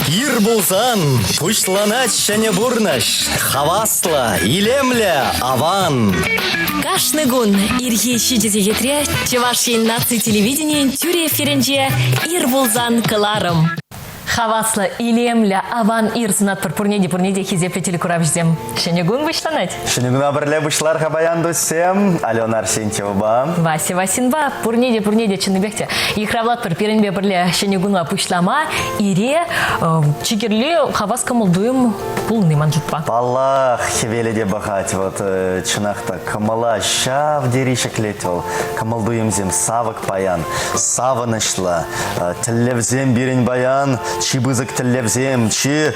Ир пулсан пуҫланать ҫӗнӗ пурнӑҫ. Хаваслӑ, илемлӗ, аван. Кашни кун ирхи ҫичӗ сехетре Чӑваш Ен наци телевиденийӗн тӳрӗ эфирӗнче Ир пулсан кӑларӑм. Хаваслӑ, илемлӗ, аван ир сунатпӑр пурне те, пурне те хисеплӗ телекуравҫӑсем. Ҫӗнӗ кун пуҫланать. Ҫӗнӗ куна пӗрле пуҫлар-ха паян, туссем. Алена Арсентьевӑпа. Вася Васинпа пурне те, пурне те чӑннипех те йыхравлатпӑр пирӗнпе пӗрле ҫӗнӗ куна пуҫлама. Ире чи кирли хавас кӑмӑл-туйӑм пулни ман шутпа. Паллах, хӗвелӗ те пӑхать. Вот чӑнах та кӑмӑла ҫав тери ҫӗклет вӑл. Кӑмӑл-туйӑмсем савӑк паян, савӑнӑҫлӑ. Тӗллевсем пирӗн паян чи пысӑк тӗллевсем, чи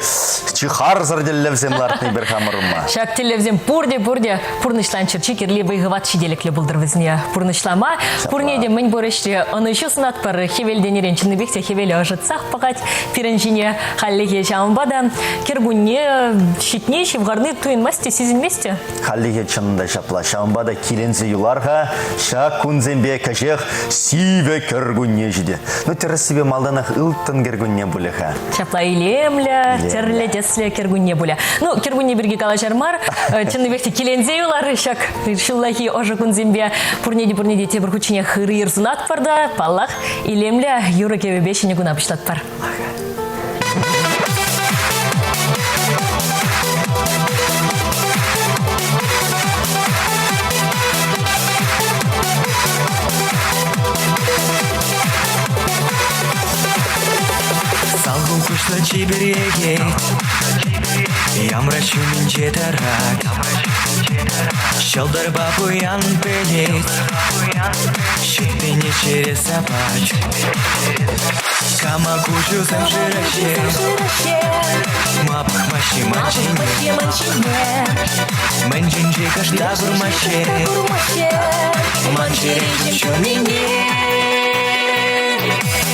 чи харсӑр тӗллевсем лартни пӗр хамӑр ума. Ҫак тӗллевсем пурте-пурте пурнӑҫланччӑр. Чи кирли вӑй-хӑват ҫителӗклӗ пултӑр вӗсене пурнӑҫлама. Пурне те мӗн пур ӗҫре ӑнӑҫу сунатпӑр. Хӗвел тенӗрен чӑннипех те хӗвелӗ ӑшӑтсах пӑхать пирӗн ҫине. Хальлӗхе ҫавӑнпа та кӗркунне ҫитни ҫывхарни туйӑнмасть те, сисӗнмест те. Хальлӗхе чӑн та ҫапла. Ҫавӑнпа та киленсе юлар-ха ҫак кунсемпе кӗҫех сивӗ кӗркунне ҫитӗ. Ну, тӗрӗссипе малтанах ылтӑн кӗркунне пулӗ-ха. Ҫапла илемлӗ, тӗрлӗ тӗслӗ кӗркунне пулӗ. Ну, кӗркунне пирки калаҫар мар. Чӑннипех те киленсе юлар ҫак ҫуллахи ӑшӑ кунсемпе. Пурне те, пурне те тепӗр хутченех ырӑ ир сунатпӑр та, паллах, илемлӗ юрӑ-кӗвӗпе ҫӗнӗ куна пуҫлатпӑр. Салху куҫлӑ чипереке Ямра ҫумӗнче тӑрать Ҫӑлтӑрпа пуян пӗлет Ҫуттине чӗре сапать Кама куҫусем шыраҫҫӗ Ма пӑхмаҫҫӗ ман ҫине Мӗн ҫинче кӑшта курмаҫҫӗ Ман чӗрем ҫуннине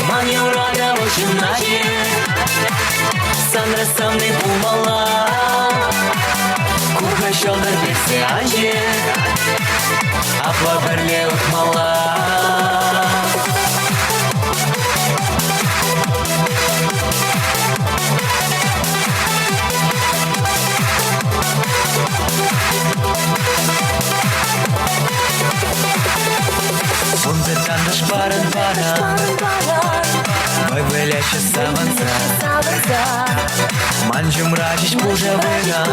Ман юратӑвӑм ҫунначӗ Санра савни пулмалла Курка ҫӑлтӑр персе анчӗ Апла пӗрле утмалла. Вунпӗр тантӑш парӑн-парӑн Вӑй выляҫҫӗ савӑнса Ман ҫумра ҫеҫ пушӑ вырӑн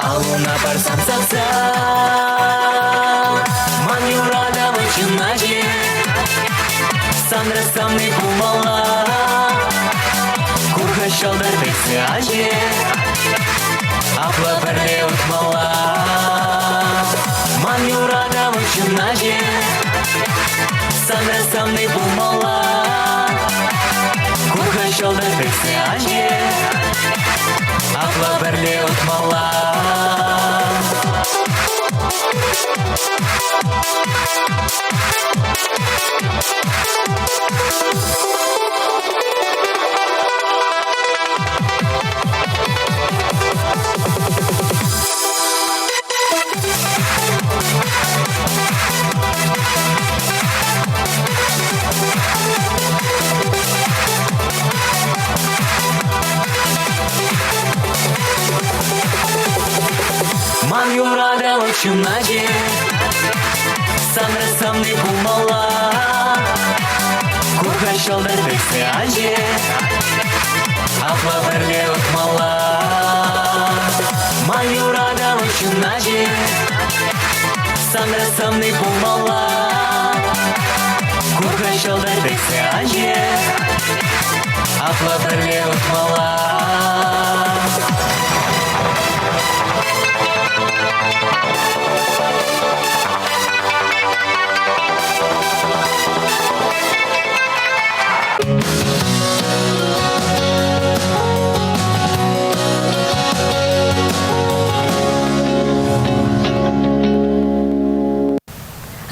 Аллуна парсам савса Ман юратӑвӑн ҫуначӗ Санра савни пулмалла Курка ҫӑлтӑр пек ачи Апла пӗрле утмалла Ман юратӑвӑн ҫуначӗ Санра савни пулмалла Курка ҫӑлтӑр пек ачи Апла пӗрле утмалла. Ман юратӑвӑм ҫуначӗ Санра савни пулмалла Курка ҫӑлтӑр вӗҫсе анчӗ Апла пӗрле утмалла Ман юратӑвӑм ҫуначӗ Санра савни пулмалла Курка ҫӑлтӑр вӗҫсе анчӗ Апла пӗрле утмалла.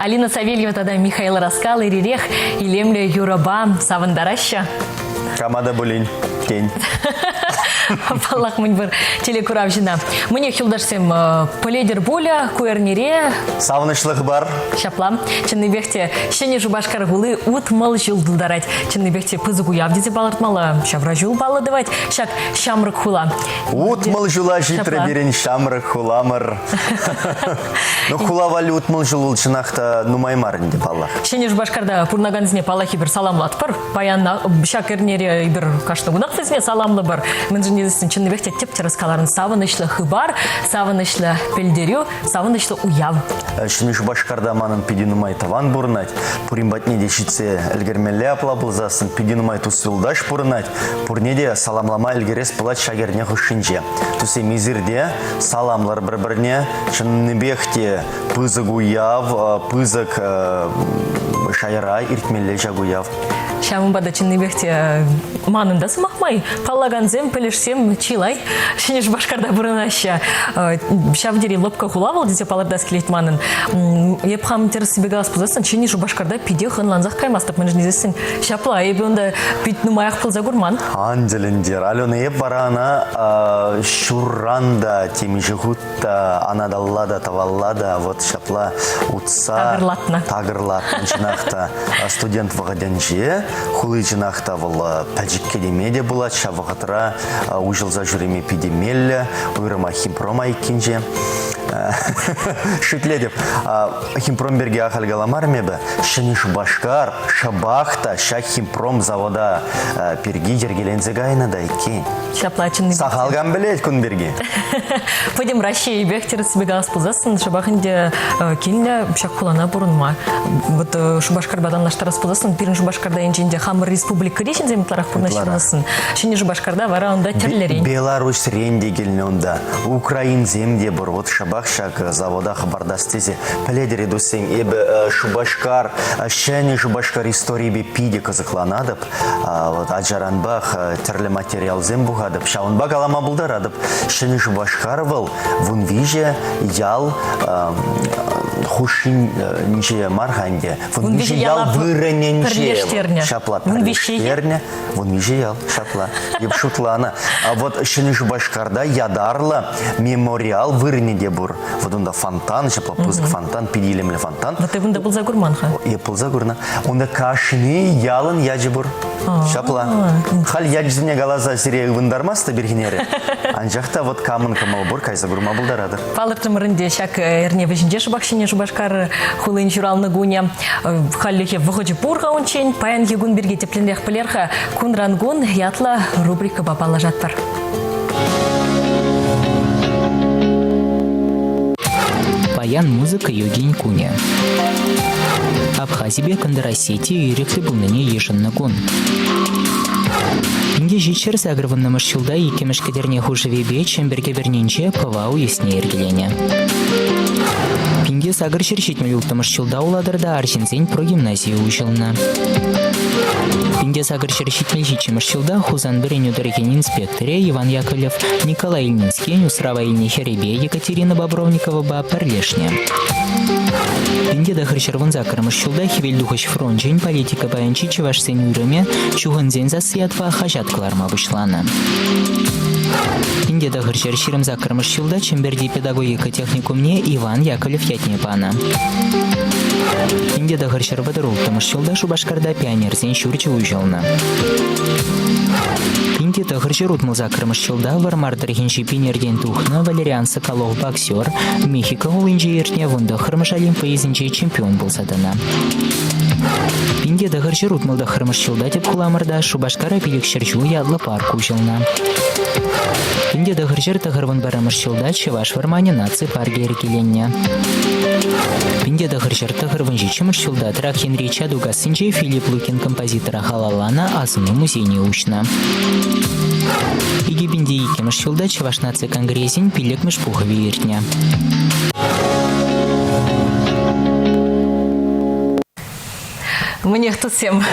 Алина Савельева тата Михаил Раскал иререх илемлӗ юрӑпа савӑнтараҫҫӗ. Кама та пулин, тен. Паллах, мӗн пӗр телекуравҫӑна. Мӗнех, юлташсем, пӗлетӗр пулӗ ку эрнере. Савӑнӑҫлӑ хыпар. Ҫапла. Чӑннипех те Ҫӗнӗ Шупашкар хули 60 ҫул тултарать. Чӑннипех те пысӑк уяв тесе палӑртмалла. Ҫавра ҫул паллӑ тӑвать ҫак ҫамрӑк хула. 60 ҫула ҫитрӗ пирӗн ҫамрӑк хуламӑр. Ну, хула валли 60 ҫул чӑнах та нумай мар ӗнтӗ, паллах. Ҫӗнӗ Шупашкарта пурӑнакансене паллах эпир саламлатпӑр. Паян ҫак эрнере эпир кашни кунах вӗсене саламлӑпӑр. Мӗншӗн тесен чӑннипех те тӗп-тӗрӗс каларӑн савӑнӑҫлӑ хыпар, савӑнӑҫлӑ пӗлтерӳ, савӑнӑҫлӑ уяв. Ҫӗнӗ Шупашкарта манӑн питӗ нумай тӑван пурӑнать. Пурин патне те ҫитсе ӗлкӗрмелле апла пулсассӑн питӗ нумай тус-юлташ пурӑнать. Пурне те саламлама ӗлкӗрес пулать ҫак эрне хушшинче. Туссем эсир те саламлӑр пӗр-пӗрне. Чӑннипех те пысӑк уяв, пысӑк шайра иртмелле ҫак уяв. Ҫавӑнпа та чӑннипех те манӑн та сӑмах май паллакансем, пӗлӗшсем чылай Ҫӗнӗ Шупашкарта пурӑнаҫҫӗ. Ҫав тери лӑпкӑ хула вӑл тесе палӑртас килет манӑн. Эп хам тӗрӗссипе калас пулсассӑн Ҫӗнӗ Шупашкарта питех ӑнлансах каймастӑп, мӗншӗн тесессӗн ҫапла эпӗ унта пит нумаях пулса курман. Ан тӗлӗнтер. Алена, эп вара ӑна ҫурран та темиҫе хут та анаталла та тӑвалла та вот ҫапла утса такӑрлатнӑ. Такӑрлатнӑ чӑнах та студент вӑхӑтӗнче хули чӑнах та вӑл пӗчӗккӗ теме те пулать ҫав вӑхӑтра уҫӑлса ҫӳреме питӗ меллӗ уйрӑмах химпром айккинче шӳтлетӗп химпром пирки ахаль каламарӑм эпӗ Ҫӗнӗ Шупашкар шӑпах та ҫак химпром завода пирки йӗркеленсе кайнӑ та иккен Ҫапла чӑннипе. Сахал кам пӗлет кун пирки. Пӗтӗм Раҫҫейӗпех тӗрӗссипе калас пулсассӑн шӑпах ӗнтӗ килнӗ ҫак хулана пурӑнма. Вот Шупашкарпа танлаштарас пулсассӑн пирӗн Шупашкарта енчен те хамӑр республикӑри ҫынсем ытларах пурӑнаҫҫӗ Ҫӗнӗ Шупашкарта вара унта тӗрлӗрен. Беларусьрен те килнӗ унта, украинсем те пур. Вот шӑпах ҫак завода хӑпартас тесе пӗлетӗр-и, туссем, эпӗ Шупашкар, Ҫӗнӗ Шупашкар историйӗпе питӗ кӑсӑкланатӑп. Вот ачаранпах тӗрлӗ материалсем пухатӑп. Ҫавӑнпа калама пултаратӑп. Ҫӗнӗ Шупашкар вӑл 13 ял хушшинче мар-ха ӗнтӗ. 13 ял вырӑнӗнче. Пӗрлештернӗ. Ҫапла пӗрлештернӗ. 13 ял, ҫапла. Эп шутланӑ. А вот Ҫӗнӗ Шупашкарта ятарлӑ мемориал вырӑнӗ те пур. Вот унта фонтан, ҫапла пысӑк фонтан, питӗ илемлӗ фонтан. Вот ты кунта пулса курман-ха. Эп пулса курнӑ. Унта кашни ялӑн ячӗ пур. Ҫапла. Халь ячӗсене каласа сире ывӑнтармасть ирхинере. Анчах та вот камӑн кӑмӑл пур, кайса курма пултаратӑр. Палӑртрӑмӑр ӗнтӗ ҫак эрне вӗҫӗнче шӑпах Ҫӗнӗ Шупашкар хулин ҫуралнӑ кунӗ. Хальлӗхе вӑхӑчӗ пур-ха унччен. Паянхи кун пирки тӗплӗнрех пӗлер-ха. Кунран-кун ятлӑ рубрикӑпа паллашатпӑр. Паян музыка йогин кунӗ. Абхазипе Кӑнтӑр Осети ирӗклӗ пулнине йышӑннӑ кун. 1780 ҫулта иккӗмӗш Кӗтерне хушӑвӗпе Чӗмпӗр кӗпӗрнинче Пӑва уесне йӗркеленӗ. 1876 ҫулта Улатӑрта арҫынсен прогимназийӗ уҫӑлнӑ. 1877 ҫулта Хусан вӗренӳ тӑрӑхӗн инспекторӗ Иван Яковлев Николай Ильинскийӗн усрава илнӗ хӗрӗпе Екатерина Бобровниковӑпа пӗрлешнӗ. 1918 ҫулта Хӗвелтухӑҫ фрончӗн политика пайӗнчи чӑвашсен уйрӑмӗ Чухӑнсен сасси ятпа хаҫат кӑларма пуҫланӑ. 1928 ҫулта Чӗмпӗрти педагогика техникумне Иван Яковлев ятне панӑ. 1936 ҫулта Шупашкарта пионерсен ҫурчӗ уҫӑлнӑ. 1968 ҫулта Вӑрмар тӑрӑхӗнчи Пинертен тухнӑ Валериан Соколов боксер Мехико хулинче иртнӗ 19-мӗш Олимпийсенче чемпион пулса тӑнӑ. 1969 ҫулта тӗп хуламӑрта Шупашкара 500 ҫул ятлӑ парк уҫӑлнӑ. 1991 ҫулта Чӑваш вӑрманӗ наци паркӗ йӗркеленнӗ. 1997 ҫулта Трак енри Чатукассинче Филипп Лукин композитора халалланӑ асӑну музейне уҫнӑ. 2002 ҫулта Чӑваш наци конгресӗн пиллӗкмӗш пухӑвӗ иртнӗ. Мӗнех, туссем.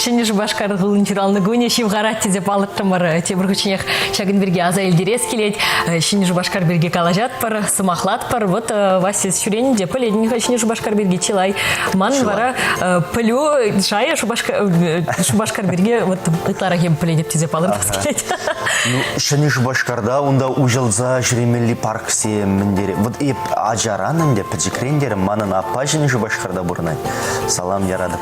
Ҫӗнӗ Шупашкар хулин ҫуралнӑ кунӗ ҫывхарать тесе палӑртрӑмӑр. Тепӗр хутченех ҫакӑн пирки аса илтерес килет. Ҫӗнӗ Шупашкар пирки калаҫатпӑр, сӑмахлатпӑр. Вот Вася ҫӳренӗ те пӗлетӗн-ха Ҫӗнӗ Шупашкар пирки чылай. Ман вара пӗлӳ шайӗ Шупашкар пирки вот ытларах эп пӗлетӗп тесе палӑртас килет. Ну, Ҫӗнӗ Шупашкарта унта уҫӑлса ҫӳремелли парксем мӗн Вот эп ачаран ӗнтӗ, пӗчӗкрен терӗм, манӑн аппа Ҫӗнӗ Шупашкарта пурӑнать. Салам яратӑп.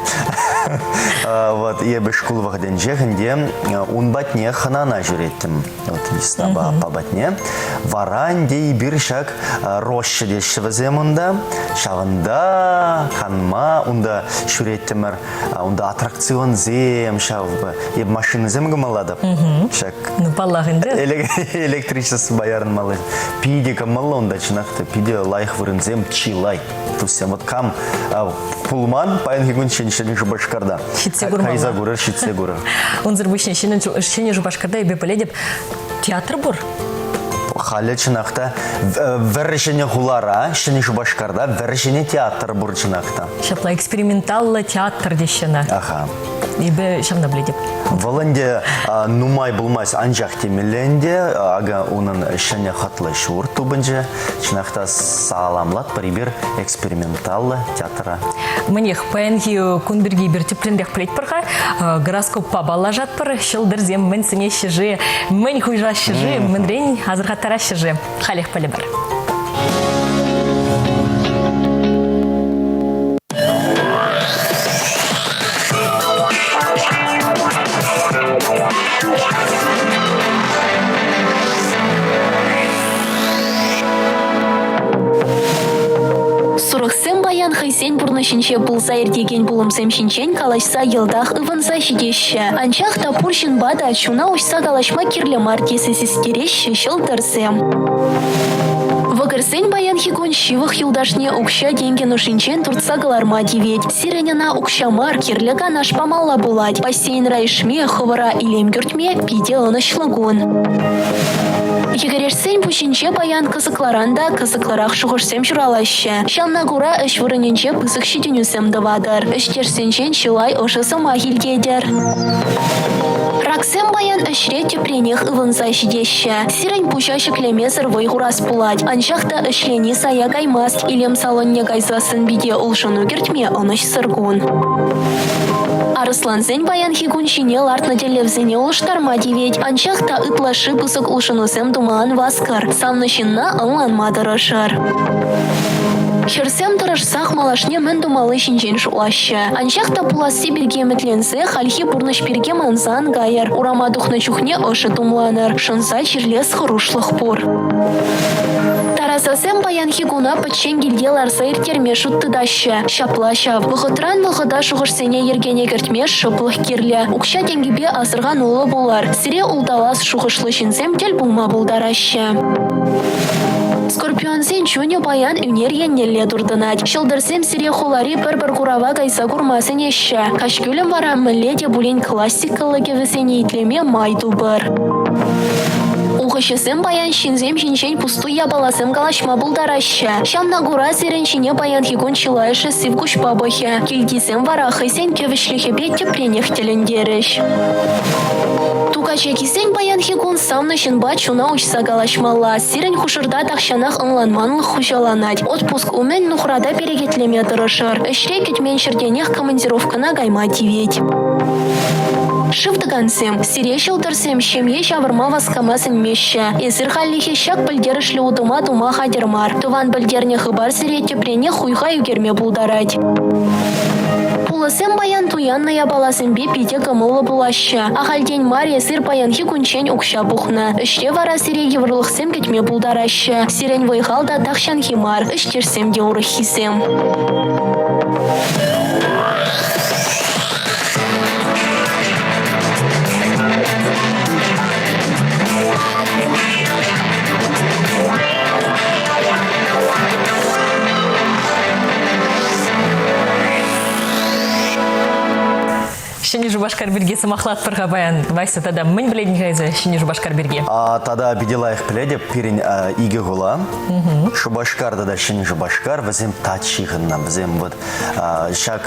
Вот, эпӗ шкул вӑхӑтӗнчех ӗнтӗ ун патне хӑнана ҫӳреттӗм. Вот, йыснапа аппа патне. Вара ӗнтӗ эпир ҫак роща теҫҫӗ вӗсем унта. Ҫавӑнта канма унта ҫӳреттӗмӗр. Унта аттракционсем ҫав эп машинӑсем кӑмӑллатӑп. Ҫак Ну, паллах ӗнтӗ. Электричество ярӑнмалли. Питӗ кӑмӑллӑ унта, чӑнах та, питӗ лайӑх вырӑнсем чылай. Туссем, вот кам пулман паянхи кун Ҫӗнӗ Шупашкарта. Ҫитсе курмалла. Кайса курӑр, ҫитсе курӑр. Унсӑр пуҫне Ҫӗнӗ Шупашкарта эпӗ пӗлетӗп, театр пур. Халӗ чӑнах та вӗр ҫӗнӗ хулара, Ҫӗнӗ Шупашкарта вӗр ҫӗнӗ театр пур чӑнах та. Ҫапла эксперименталлӑ театр теҫҫӗ ӑна. Аха. Эпӗ ҫавна пӗлетӗп. Вӑл ӗнтӗ нумай пулмасть, анчах темелле ӗнтӗ. Акӑ унӑн ҫӗнӗ хӑтлӑ ҫурт тупӑнчӗ. Чӑнах та саламлатпӑр эпир эксперименталлӑ театра. Мӗнех, паянхи кун пирки эпир тӗплӗнрех пӗлетпӗр-ха. Гороскоппа паллашатпӑр. Ҫӑлтӑрсем мӗн сӗнеҫҫӗ-ши, мӗн хуйшаҫҫӗ-ши, мӗнрен асӑрхаттараҫҫӗ-ши? Халех пӗлӗпӗр. Сурӑхсем паян хӑйсен пурнӑҫӗнче пулса иртекен пулӑмсем ҫинчен калаҫса йӑлтах ывӑнса ҫитеҫҫӗ. Анчах та пур ҫынпа та чуна уҫса калаҫма кирлӗ мар тесе систереҫҫӗ ҫӑлтӑрсем. Вӑкӑрсен паянхи кун ҫывӑх юлташне укҫа-тенкӗ нушинчен туртса кӑларма тивет. Сирӗн ӑна укҫа мар, кирлӗ канаш памалла пулать. Бассейнра ишме, хӑвӑра илем кӳртме питӗ ӑнӑҫлӑ кун. Йӗкӗрешсен пуҫӗнче паян кӑсӑкларан та кӑсӑклӑрах шухӑшсем ҫуралаҫҫӗ. Ҫавна кура ӗҫ вырӑнӗнче пысӑк ҫитӗнӳсем тӑватӑр. Ӗҫтешсенчен чылай ӑшӑ сӑмах илтетӗр. Раксем паян ӗҫре тӗпренех ывӑнса ҫитеҫҫӗ. Сирӗн пуҫа ҫӗклемесӗр вӑй хурас пулать. Анчах та ӗҫлени сая каймасть. Илем салонне кайса сӑн-пите улшӑну кӗртме ӑнӑҫсӑр кун. Арӑслансен паянхи кун ҫине лартнӑ тӗллевсене улӑштарма тивет. Анчах та ытлашши пысӑк улшӑнусем тума ан васкӑр. Савнӑ ҫынна ӑнланма тӑрӑшӑр. Хӗрсем тӑрӑшсах малашне мӗн тумалли ҫинчен шутлаҫҫӗ. Анчах та пуласси пирки ӗмӗтленсе хальхи пурнӑҫ пирки манса ан кайӑр. Урама тухнӑ чухне ӑшӑ тумланӑр, шӑнса чирлес хӑрушлӑх пур. Тарасасем паянхи куна пӗччен килте ларса ирттерме шут тытаҫҫӗ. Ҫапла ҫав. Вӑхӑтран вӑхӑта шухӑшсене йӗркене кӗртме шӑплӑх кирлӗ. Укҫа-тенкӗпе асӑрхануллӑ пулӑр. Сире улталас шухӑшлӑ ҫынсем тӗл пулма пултараҫҫӗ. Скорпионсен чунӗ паян ӳнер еннелле туртӑнать. Ҫӑлтӑрсем сире хулари пӗр-пӗр курава кайса курма сӗнеҫҫӗ. Каҫкӳлӗм вара мӗнле те пулин классикӑллӑ кӗвӗсене итлеме май тупӑр. Ухӑҫӑсем паян ҫынсем ҫинчен пустуй япаласем калаҫма пултараҫҫӗ. Ҫавна кура сирӗн ҫине паянхи кун чылайӑшӗ сив куҫпа пӑхӗ. Килтисем вара хӑйсен кӗвӗҫлӗхӗпе тӗпренех тӗлӗнтерӗҫ. Тукачакисен паянхи кун савнӑ ҫынпа чуна уҫса калаҫмалла. Сирӗн хушӑрта тахҫанах ӑнланманлӑх хуҫаланать. Отпуск умӗн нухрата перекетлеме тӑрӑшӑр. Ӗҫре кӗтмен ҫӗртенех командировкӑна кайма тивет. Шыв тӑкансем, сире ҫӑлтӑрсем ҫемье ҫавӑрма васкама сӗнмеҫҫӗ. Эсир хальлӗхе ҫак пӗлтерӗшлӗ утӑма тума хатӗр мар. Тӑван пӗлтернӗ хыпар сире тӗпренех хуйха ӳкерме пултарать. Пулӑсем паян туяннӑ япаласемпе питӗ кӑмӑллӑ пулаҫҫӗ. Ахальтен мар эсир паянхи кунччен укҫа пухнӑ. Ӗҫре вара сире йывӑрлӑхсем кӗтме пултараҫҫӗ. Сирӗн вӑй-хал та тахҫанхи мар, ӗҫтешсем те урӑххисем. Ҫӗнӗ Шупашкар пирки сӑмахлатпӑр-ха паян. Вася, тата мӗн пӗлетӗн-ха эсӗ Ҫӗнӗ Шупашкар пирки? А, тата питӗ лайӑх пӗлетӗп, пирӗн икӗ хула, Шупашкар тата Ҫӗнӗ Шупашкар, вӗсем тач ҫыхӑннӑ. Вӗсем вот ҫак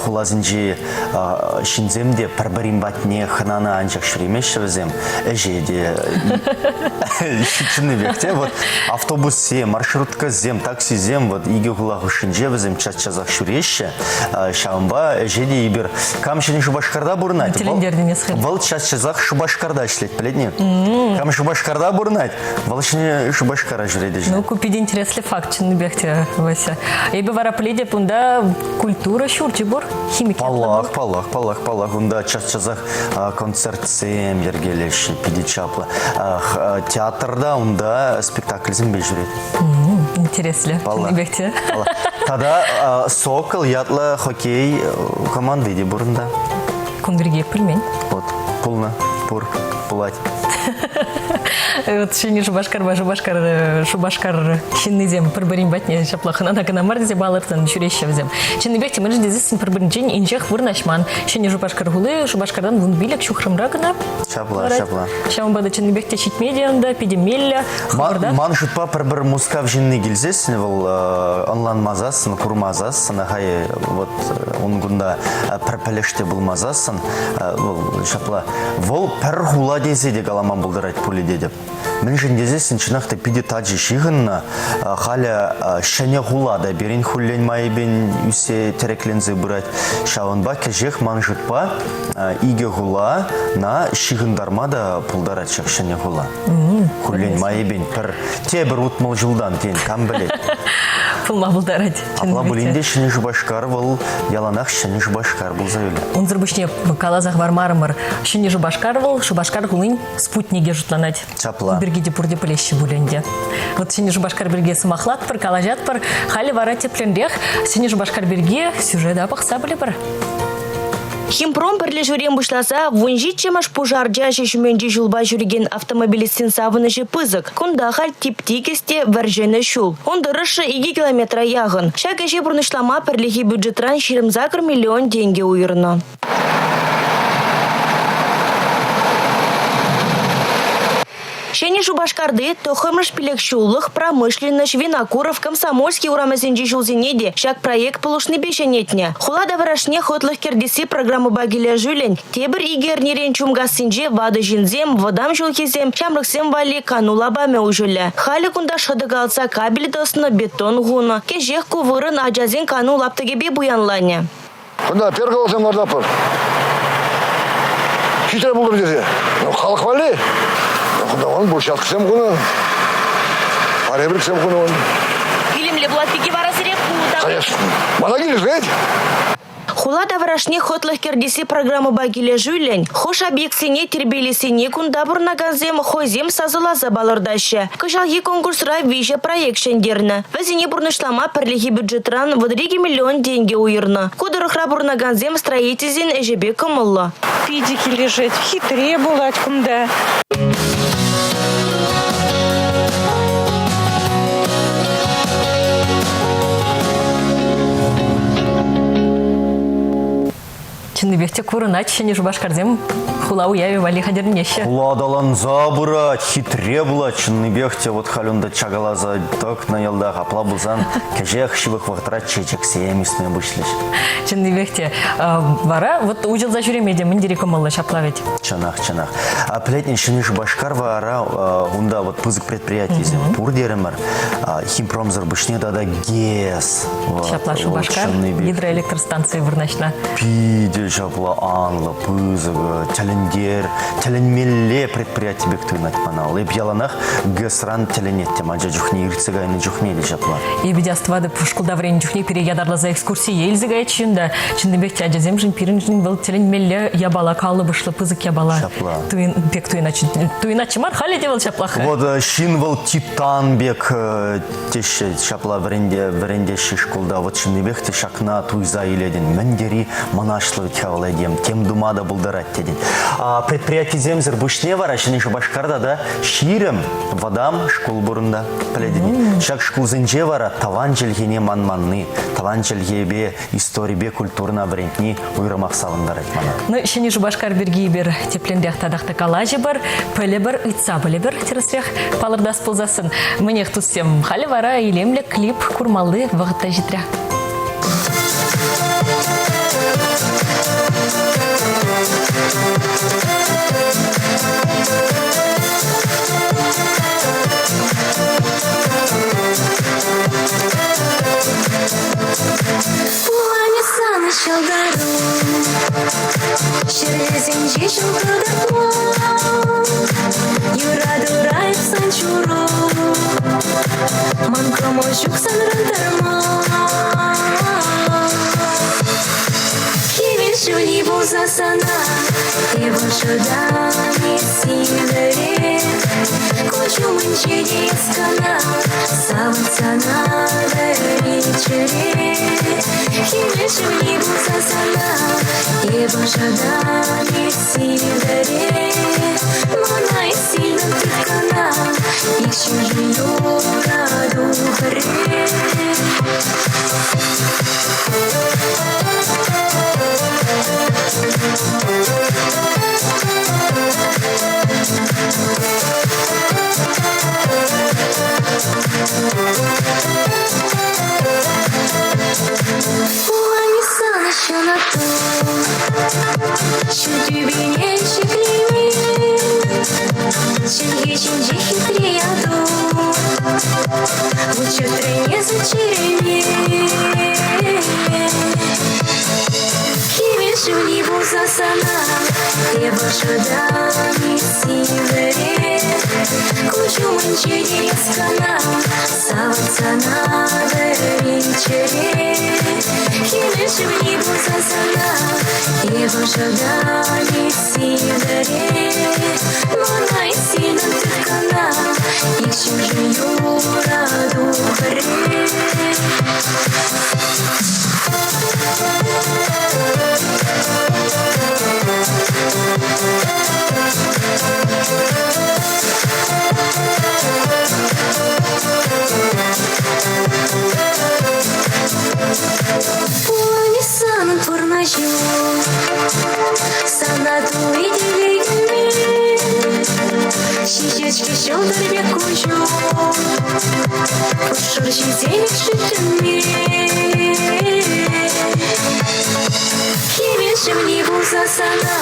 хуласенчи ҫынсем те пӗр-пӗрин патне хӑнана анчах ҫӳремеҫҫӗ вӗсем, ӗҫе те чӑннипех те вот автобуссем, маршруткӑсем, таксисем вот икӗ хула хушшинче вӗсем час-часах ҫӳреҫҫӗ. Ҫавӑнпа ӗҫе те эпир кам Ҫӗнӗ Шупашкарта пурӑнать, вӑл час-часах Шупашкарта ӗҫлет, пӗлетни? Кам Шупашкарта пурӑнать, вӑл Ҫӗнӗ Шупашкара ҫӳрет ӗҫе. Ну, ку питӗ интереслӗ факт, чӑннипех те, Вася. Эпӗ вара пӗлетӗп, унта культура ҫурчӗ пур, химик. Паллах, паллах, паллах, паллах. Унта час-часах концертсем йӗркелеҫҫӗ, питӗ чаплӑ. Театрта унта спектакльсемпе ҫӳрет. Интереслӗ, чӑннипех те. Тата Сокол ятлӑ хоккей команди те пур унта. Кун пирки пӗлмен. Вот, пулнӑ, пур, пулать. Вот Ҫӗнӗ Шупашкарпа Шупашкар, Шупашкар ҫыннисем пӗр-пӗрин патне ҫапла хӑнана кӑна мар тесе палӑртнӑ ҫӳреҫҫӗ вӗсем. Чӑннипех те мӗншӗн тесессӗн пӗр-пӗринчен инҫех вырнаҫман. Ҫӗнӗ Шупашкар хули Шупашкартан 15 ҫухрӑмра кӑна. Ҫапла, ҫапла. Ҫавӑнпа та чӑннипех те ҫитме те унта питӗ меллӗ. Ман, ман шутпа пӗр-пӗр Мускав ҫынни килсессӗн вӑл ӑнланмасассӑн, курмасассӑн, хай вот ун кунта пӗр пӗлӗш те пулмасассӑн, вӑл ҫапла вӑл пӗр хула тесе те калама пултарать пулӗ тетӗп. Мӗншӗн тесессӗн чӑнах та питӗ тачӑ ҫыхӑннӑ. Халӗ ҫӗнӗ хула та пирӗн хуллен майӗпен ӳссе тӗрекленсе пырать. Ҫавӑнпа кӗҫех ман шутпа икӗ хула на ҫыхӑнтарма та пултарать ҫак ҫӗнӗ хула. Хуллен майӗпен пӗр тепӗр 60 ҫултан тен, кам пӗлет. Пулма пултарать. Апла пулин те Ҫӗнӗ Шупашкар вӑл яланах Ҫӗнӗ Шупашкар пулса юлӗ. Унсӑр пуҫне каласа хӑвармарӑмӑр. Ҫӗнӗ Шупашкар вӑл Шупашкар хулин спутникӗ шутланать. Ҫапла. Пирки те пурте пӗлеҫҫӗ пуль ӗнтӗ. Вот Ҫӗнӗ Шупашкар пирки сӑмахлатпӑр, калаҫатпӑр. Халӗ вара тӗплӗнрех Ҫӗнӗ Шупашкар пирки сюжета пӑхса пӗлӗпӗр. Химпром пӗрлешӳрен пуҫласа 17-мӗш пушар чаҫӗ ҫумӗнчи ҫулпа ҫӳрекен автомобилистсен савӑнӑҫӗ пысӑк. Кунта халь тип-тикӗс те вӗр-ҫӗнӗ ҫул. Ун тӑрӑшшӗ 2 километра яхӑн. Ҫак ӗҫе пурнӑҫлама пӗрлехи бюджетран 28 миллион тенкӗ уйӑрнӑ. Ҫӗнӗ Шупашкарти тӑххӑрмӗш пилӗкҫуллӑх промышленноҫ, Винокуров, Комсомольски урамӗсенчи ҫулсене те ҫак проект пулӑшнипе ҫӗнетнӗ. Хула таврашне хӑтлӑх кӗртесси программӑпа килӗшӳллӗн тепӗр икӗ эрнерен Чумкассинче ватӑ ҫынсем, вӑтам ҫулхисем, ҫамрӑксем валли кану лапамӗ уҫӑлӗ. Халӗ кунта шӑтӑк алтса кабель тӑснӑ, бетон хунӑ. Кӗҫех ку вырӑн ачасен кану лаптӑкӗпе пуянланӗ. Кунта перголсем лартатпӑр. Хитре пултӑр тесе. Ну, халӑх валли. Кунта вон брусчаткӑсем хунӑ. Поребриксем хунӑ вон. Илемлӗ пулать пики вара сире ку та. Конечно. Мана килӗшет. Хула таврашне хӑтлӑх кӗртесси программӑпа килӗшӳллӗн хӑш объектсене тирпейлессине кунта пурӑнакансем хӑйсем сасӑласа палӑртаҫҫӗ. Кӑҫалхи конкурсра виҫӗ проект ҫӗнтернӗ. Вӗсене пурнӑҫлама пӗрлехи бюджетран 32 миллион тенкӗ уйӑрнӑ. Ку тӑрӑхра пурӑнакансем строительсен ӗҫӗпе кӑмӑллӑ. Питӗ килӗшет, хитре пулать кунта. Чӑннипех те курӑнать, Ҫӗнӗ Шупашкарсем хула уявӗ валли хатӗрленеҫҫӗ. Хула аталанса пырать, хитре пулать. Чӑннипех те вот халь унта чакаласа тӑкнӑ йӑлтах. Апла пулсан кӗҫех ҫывӑх вӑхӑтра чечексем ӳсме пуҫлӗҫ. Чӑннипех те. Вара вот уҫӑлса ҫӳреме те мӗн тери кӑмӑллӑ ҫапла вӗт. Чӑнах, чӑнах. А пӗлетӗн Ҫӗнӗ Шупашкар вара унта вот пысӑк предприятисем пур терӗмӗр. Химпромсӑр пуҫне тата ГЭС. Ҫапла Шупашкар гидроэлектростанцийӗ вырнаҫнӑ. Питӗ ҫапла анлӑ, пысӑк, тӗлӗнтер, тӗлӗнмелле предприяти пек туйӑнать мана. Эп яланах ГЭСран тӗлӗнеттӗм ача чухне, иртсе кайнӑ чухне те ҫапла. Эпӗ те астӑватӑп, шкулта вӗреннӗ чухне пире ятарласа экскурсие илсе каятчӗ та чӑннипех те ачасемшӗн пирӗншӗн вӑл тӗлӗнмелле япала, калӑпӑшлӑ пысӑк япала. Ҫапла. Туйӑн, пек туйӑнатчӗ. Туйӑнатчӗ мар, халӗ те вӑл ҫаплах. Вот ҫын вӑл титан пек теҫҫӗ, ҫапла вӗренте, вӗрентеҫҫӗ шкулта. Вот чӑннипех те ҫакна туйса илетӗн. Мӗн тери мӑнаҫлӑ. вӗт-ха вӑл этем, тем тума та пултарать тетӗн. Предприятисемсӗр пуҫне вара Ҫӗнӗ Шупашкарта та 20 вӑтам шкул пурӑнта, пӗлетӗн. Ҫак шкулсенче вара тӑван чӗлхене манманни, тӑван чӗлхепе, историпе культурӑна вӗрентни уйрӑмах савӑнтарать мана. Ну, Ҫӗнӗ Шупашкар пирки эпир тӗплӗнрех татах та калаҫӑпӑр, пӗлӗпӗр, ыйтса пӗлӗпӗр тӗрӗсрех палӑртас пулсассӑн. Мӗнех, туссем, халӗ вара илемлӗ клип курмалли вӑхӑт та ҫитрӗ. Пуланӗ сана ҫӑлтӑру, Ҫӗрлесенче ҫул кӑтартма, Юратура эп сан чуру, Ман кӑмӑл ҫук санран тарма. Хӗвел ҫули пулса сана, Эп ӑшӑтам сивӗре, Куҫ умӗнче те эс кӑна, Савӑнсана вӗри чӗре. Хӗвел ҫули пулса сана, Эп ӑшӑтам сивӗре, Мана эс сильно тыткӑна, Ик юрату пӗрре. Пулани сана ҫунату, Ҫӳл тӳпене ҫӗклеме, Чӗлхе ҫинче хитре яту, Вут чӗтрене чӗрене. Хӗвел ҫули пулса сана, Эп ӑшӑтам сивӗре, Куҫ умӗнче те эс кӑна, Савӑнсана вӗри чӗре. Хӗвел ҫули пулса сана, Эп ӑшӑтам сивӗре, Мана сильно тыткӑна, Ик ҫӗршӗн юрату пӗрре. Пулни санӑн пурнӑҫу, Сана тулли телей кӳме. Ҫиҫет-ҫке ҫӑлтӑр пек куҫу, Шӑрҫисем шӳтлеме. Хӗвел шевли пулса сана,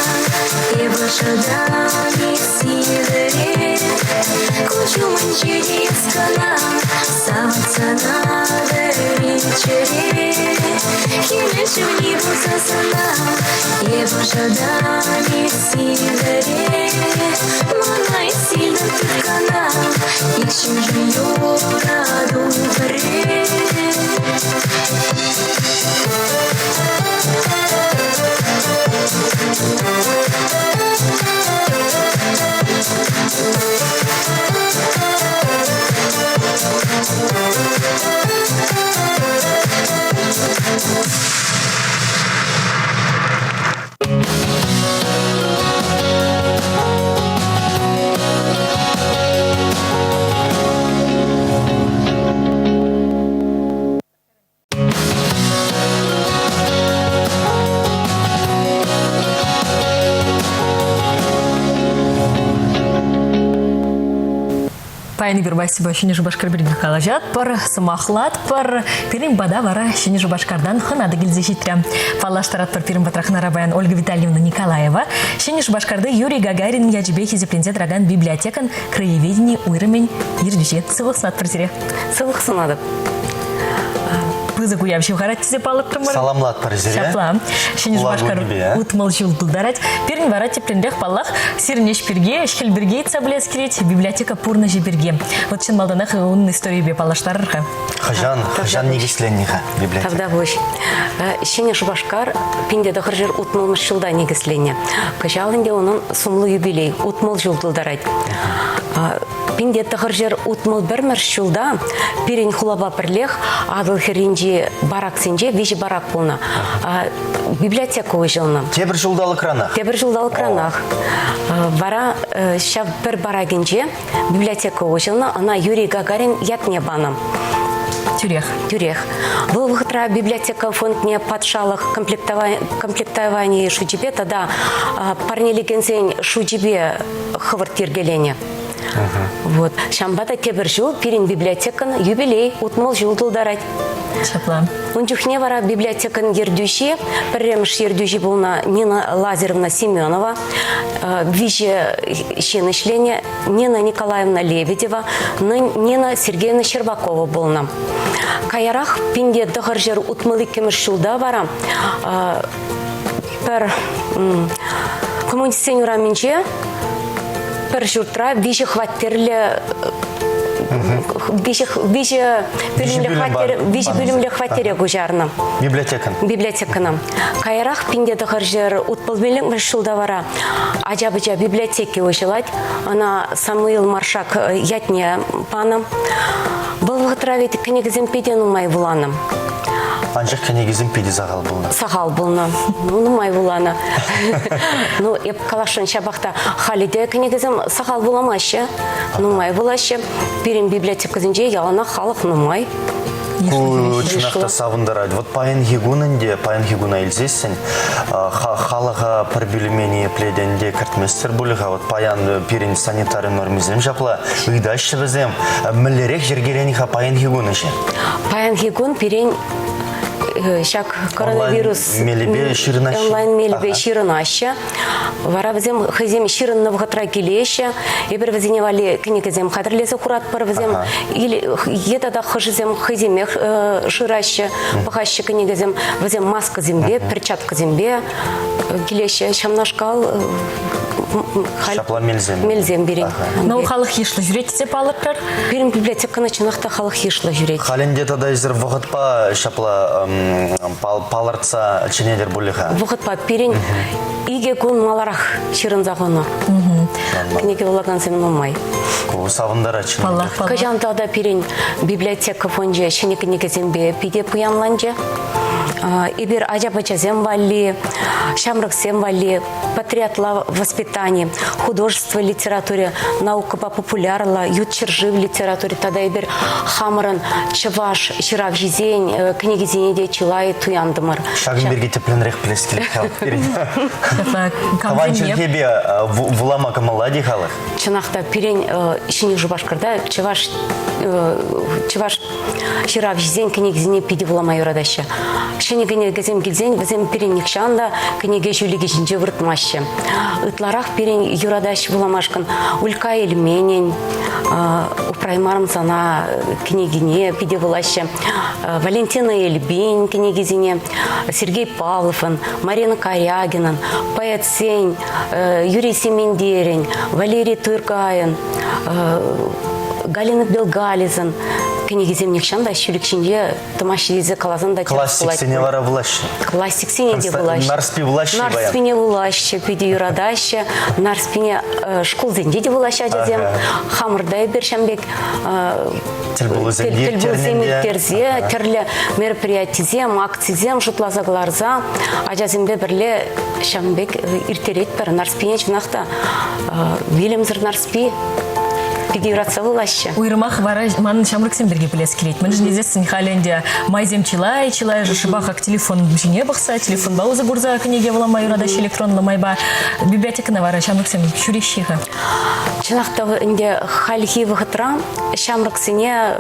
Эп ӑшӑтам сивӗре. Куҫ умӗнче те эс кӑна, Савӑнсана вӗри чӗре. Хӗвел шевли пулса сана, Эп ӑшӑтам сивӗре. Мана сильно тыткӑна, Ик ҫыншӑн юрату пӗрре. Паян эпир Васьӑпа Ҫӗнӗ Шупашкар пирки калаҫатпӑр, сӑмахлатпӑр. Пирӗн пата вара Ҫӗнӗ Шупашкартан хӑна та килсе ҫитрӗ. Паллаштаратпӑр пирӗн патра хӑнара паян Ольга Витальевна Николаева, Ҫӗнӗ Шупашкарти Юрий Гагарин ячӗпе хисепленсе тӑракан библиотекӑн краеведени уйрӑмӗн ертӳҫи. Сывлӑх сунатпӑр сире. Сывлӑх сунатӑп. Пысӑк уяв ҫывхарать тесе палӑртрӑмӑр. Саламлатпӑр сире. Ҫапла. Ҫӗнӗ Шупашкар 60 ҫул тултарать. Пирӗн вара тӗплӗнрех, паллах, сирӗн ӗҫ пирки, ӗҫ-хӗл пирки ыйтса пӗлес килет, библиотека пурнӑҫӗ пирки. Вот чӑн малтанах унӑн историйӗпе паллаштарӑр-ха. Хӑҫан, хӑҫан никӗсленнӗ-ха библиотека? Тавтапуҫ. Ҫӗнӗ Шупашкар 1960 ҫулта никӗсленнӗ. Кӑҫал ӗнтӗ унӑн сумлӑ юбилей, 60 ҫул тултарать. Пинте тӑхӑрҫӗр утмӑл пӗрмӗш ҫулта пирӗн хулапа пӗрлех Атӑл хӗрринчи бараксенче виҫӗ барак пулнӑ. Библиотека уҫӑлнӑ. Тепӗр ҫулталӑкранах? Тепӗр ҫулталӑкранах. Вара ҫав пӗр баракӗнче библиотека уҫӑлнӑ, ӑна Юрий Гагарин ятне панӑ. Тӳрех. Тӳрех. Вӑл вӑхӑтра библиотека фондне патшалӑх комплектовани шучӗпе тата парнелекенсен шучӗпе хӑвӑрт йӗркеленӗ. Вот. Ҫавӑнпа та тепӗр ҫул пирӗн библиотекӑн юбилей 60 ҫул тултарать. Ҫапла. Ун чухне вара библиотекӑн ертӳҫи, пӗрремӗш ертӳҫи пулнӑ Нина Лазаревна Семенова, виҫӗ ҫын ӗҫленӗ, Нина Николаевна Лебедева, Нина Сергеевна Щербакова пулнӑ. Каярах пинте тӑхӑрҫӗр утмӑл иккӗмӗш ҫулта вара пӗр коммунистсен урамӗнче пӗр ҫуртра виҫӗ хваттерлӗ виҫӗ виҫӗ пӳлӗмлӗ хваттер виҫӗ пӳлӗмлӗ хваттере куҫарнӑ. Библиотекӑн. Библиотекӑна. Каярах пинте тӑхӑрҫӗр утмӑл пиллӗкмӗш ҫулта вара ача-пӑча библиотеки уҫӑлать. Ӑна Самуил Маршак ятне панӑ. Вӑл вӑхӑтра ведь кӗнекесем питӗ нумай вуланӑ. Анчах кӗнекесем питӗ сахал пулнӑ. Сахал пулнӑ. Ну, нумай вуланӑ. Ну, эп каласшӑн ҫапах та халӗ те кӗнекесем сахал вуламаҫҫӗ. Нумай вулаҫҫӗ. Пирӗн библиотекӑсенче яланах халӑх нумай. Ку чӑнах та савӑнтарать. Вот паянхи кун ӗнтӗ, паянхи куна илсессӗн, халӑха пӗр пӳлӗме ниепле те ӗнтӗ кӗртместӗр пулӗ-ха. Вот паян пирӗн санитари нормисем ҫапла ыйтаҫҫӗ вӗсем. Мӗнлерех йӗркеленӗ-ха паянхи кун ӗҫе? Паянхи кун пирӗн ҫак коронавирус мелӗпе ҫырӑнаҫҫӗ. Онлайн мелӗпе ҫырӑнаҫҫӗ. Вара вӗсем хӑйсем ҫырӑннӑ вӑхӑтра килеҫҫӗ. Эпир вӗсене валли кӗнекесем хатӗрлесе хуратпӑр. Вӗсем е тата хӑшӗсем хӑйсемех шыраҫҫӗ, пӑхаҫҫӗ кӗнекесем. Вӗсем маскӑсемпе, перчаткӑсемпе килеҫҫӗ. Ҫавнашкал Ҫапла мелсем. Мелсем пирӗн. Ну, халӑх йышлӑ ҫӳрет тесе палӑртрӑр. Пирӗн библиотекӑна чӑнах та халӑх йышлӑ ҫӳрет. Халь ӗнтӗ тата эсир вӑхӑтпа ҫапла палӑртса чӗнетӗр пулӗ-ха. Вӑхӑтпа пирӗн икӗ кун маларах ҫырӑнса хунӑ. Кӗнеке вулакансем нумай. Ку савӑнтарать. Паллах, паллах. Кӑҫал тата пирӗн библиотека фончӗ ҫӗнӗ кӗнекесемпе питӗ пуянланчӗ. Эпир ача-пӑчасем валли, ҫамрӑксем валли патриотла воспитани, художество литератури, наукӑпа популярлӑ ют ҫӗршыв литератури тата эпир хамӑрӑн чӑваш ҫыравҫисен кӗнекисене те чылай туянтӑмӑр. Ҫакӑн пирки тӗплӗнрех пӗлес килет пирӗн. Тӑван чӗлхепе вулама кӑмӑллать-и халӑх? Чӑнах та пирӗн Ҫӗнӗ Шупашкарта чӑваш чӑваш ҫыравҫисен кӗнекисене питӗ вулама юратаҫҫӗ. Ҫӗнӗ кӗнекесем килсен вӗсем пирӗн нихҫан та кӗнеке ҫӳлӗкӗ ҫинче выртмаҫҫӗ. Ытларах пирӗн юратаҫ вуламашкӑн Улька Эльменӗн «Упраймарӑм сана» кӗнекине питӗ вулаҫҫӗ. Валентина Эльбин кӗнекисене, Сергей Павловӑн, Марина Карягинӑн, поэтсен Юрий Семендерӗн, Валерий Туркайӑн, Галина Белгалисӑн кӗнекисем нихҫан та ҫӳлӗк ҫинче тӑмаҫҫӗ тесе каласан та Классиксене вара вулаҫҫӗ. Классиксене те вулаҫҫӗ. Нарспи вулаҫҫӗ Нарспине вулаҫҫӗ, питӗ юратаҫҫӗ. Нарспине шкулсенче те вулаҫҫӗ ачасем. Хамӑрта эпир ҫам пек тӗлпулусем ирттерсе, тӗрлӗ мероприятисем, акцисем шутласа кӑларса ачасемпе пӗрле ҫавӑн пек ирттеретпӗр. Нарспине чӑнах та вилӗмсӗр Нарспи питӗ юратса вулаҫҫӗ. Уйрӑмах вара манӑн ҫамрӑксем пирки пӗлес килет. Мӗншӗн тесессӗн халӗ ӗнтӗ майсем чылай, чылайӑшӗ шӑпах ак телефон ҫине пӑхса, телефонпа усӑ курса кӗнеке вулама юратаҫҫӗ электронлӑ майпа. Библиотекӑна вара ҫамрӑксем ҫӳреҫҫӗ-ха. Чӑнах та ӗнтӗ хальхи вӑхӑтра ҫамрӑксене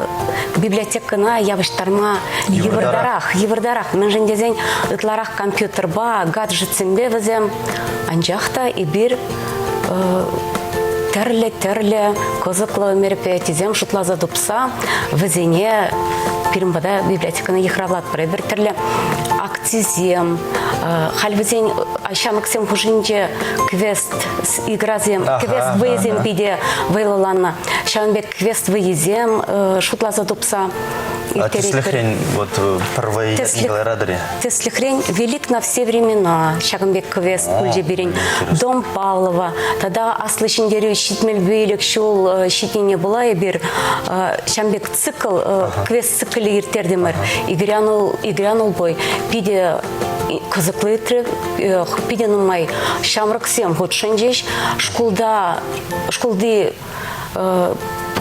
библиотекӑна явӑҫтарма йывӑртарах, йывӑртарах. Мӗншӗн тесен ытларах компьютерпа, гаджетсемпе вӗсем. Анчах та эпир тӗрлӗ-тӗрлӗ кӑсӑклӑ мероприятисем шутласа тупса вӗсене пирӗн пата библиотекӑна йыхравлатпӑр. Эпир тӗрлӗ акцисем, халь вӗсен ҫамрӑксем хушшинче квест играсем, квест вӑйӑсем питӗ вӑйлӑланнӑ. Ҫавӑн пек квест вӑййисем шутласа тупса. А тӗслӗхрен вот пӗр вӑй кӑларатӑр-и? Тӗслӗхрен «Велик на все времена» ҫакӑн пек квест пулчӗ пирӗн. Дом Павлова тата Аслӑ Ҫӗнтерӳ 75 ҫул ҫитнине пула эпир ҫавӑн пек цикл, квест циклӗ ирттертӗмӗр. Игорян Улбой питӗ кӑсӑклӑ иртрӗ, питӗ нумай ҫамрӑксем хутшӑнчӗҫ. Шкулта, шкулти